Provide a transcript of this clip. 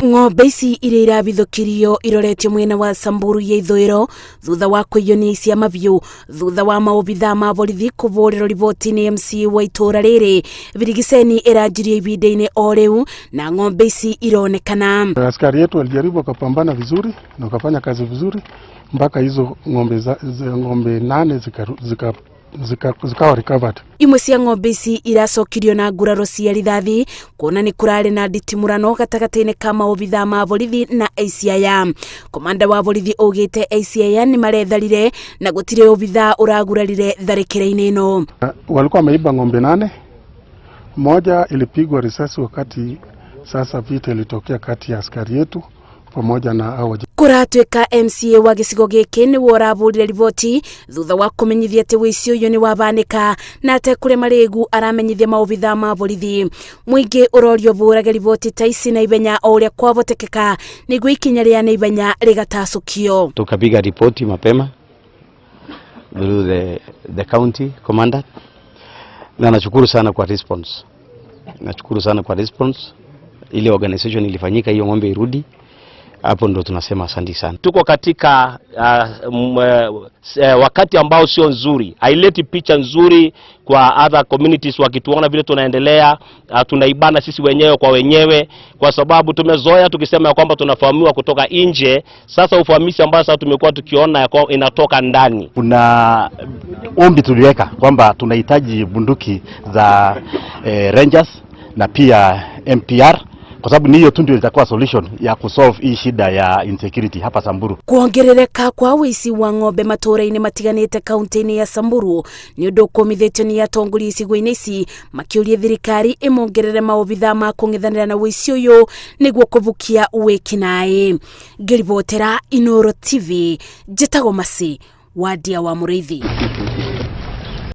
Ng'ombe ici iria irabithũkirio iroretio mwena wa Samburu ya ithũĩro thutha wa kũiywo nĩ aici a mabiũ thutha wa maobithaa ma borithi kũbũrĩrwo riboti nĩ MC wa itũra rĩrĩ. Birigiceni ĩranjirio ibinda-inĩ o rĩu na ng'ombe ici ironekana. Askari yetu walijaribu wakapambana vizuri na wakafanya kazi vizuri mpaka hizo ng'ombe, ng'ombe nane zikawa recovered. Imwe cia ng'ombe ici iracokirio na nguraro cia rithathi kuona nĩ kũrarĩ na nditimũrano gatagatĩ-inĩ ka maobithaa ma borithi na aici aya. Komanda wa borithi augĩte aici aya nĩ maretharire na gũtirĩ obithaa ũragurarire tharĩkĩra-inĩ ĩno. Walikuwa wameiba ng'ombe nane, moja ilipigwa risasi wakati sasa vita ilitokea kati ya askari yetu pamoja na hao. Kũratuĩka MCA wa gĩcigo gĩkĩ nĩwe ũrabũrire riboti thutha wa kũmenyithia atĩ wĩici ũyũ nĩ wabanĩka na atekũrĩa marĩgu aramenyithia maobithaa ma borithi. Mũingĩ ũrorio bũrage riboti ta ici na ihenya o ũrĩa kwahotekeka nĩguo ikinya rĩa na ihenya rĩgatacũkio. Tukapiga ripoti mapema through the county commander, na nashukuru sana kwa response. Nashukuru sana kwa response. Ile organization ilifanyika, hiyo ng'ombe irudi hapo, ndo tunasema asante sana. Tuko katika wakati ambao sio nzuri, haileti picha nzuri kwa other communities wakituona vile tunaendelea, tunaibana sisi wenyewe kwa wenyewe, kwa sababu tumezoea tukisema ya kwamba tunafahamiwa kutoka nje. Sasa ufahamishi ambao sasa tumekuwa tukiona ya kwamba inatoka ndani. Kuna ombi tuliweka kwamba tunahitaji bunduki za Rangers na pia MPR kwa sababu ni hiyo tu ndio itakuwa solution ya kusolve hii shida ya insecurity hapa Samburu. Kuongerereka kwa wĩici wa ng'ombe matũra-inĩ matiganĩte kaunti-inĩ ya Samburu nĩ ũndũ ũkũmithĩtio nĩ atongoria icigo-inĩ ici makĩũria thirikari ĩmongerere maobithaa ma kũng'ethanĩra na wĩici ũyũ nĩguo kũbukia wĩkinaĩ. Ngĩribotera Inooro TV, njĩtagwo Masi Wadia wa Mũrĩithi.